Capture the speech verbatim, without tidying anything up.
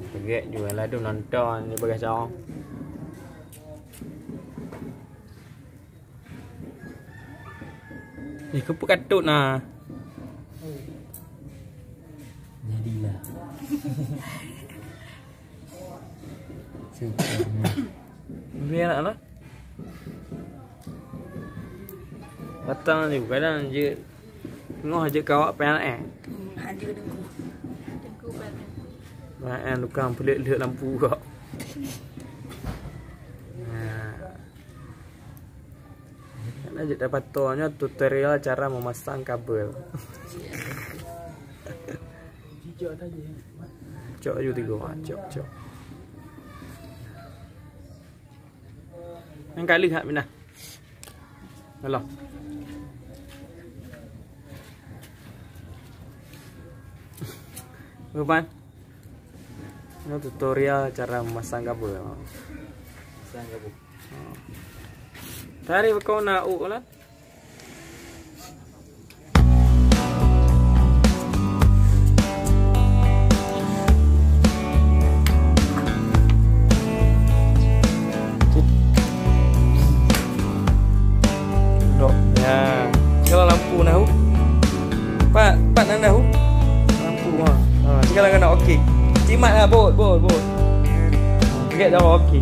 Peugét juga lah tu nonton di bagah cawang. Eh, keupeue katut na? Jadilah. Super. Biar nak lah. Batang ni kadang je ngoh je kawak pen eh. Hmm, ada dengku. Dengku pen. Nah, eh, tukang pelik-lik lampu kok. Nah. Nak jeuet dapat tu nyoe tutorial cara memasang kabel. Cok aju tiga, cok, cok. Yang kali hak minah. Alah. Rupan. Ini tutorial cara memasang kabel. Pasang kabel. Tari bako na u lah. Dok. Ya. Kalau lampu nahu. Pak, pak nang nahu. Lampu ha. Ha, tinggal dengan okey. Cimat lah bot, bot, bot. Sikit dah okey.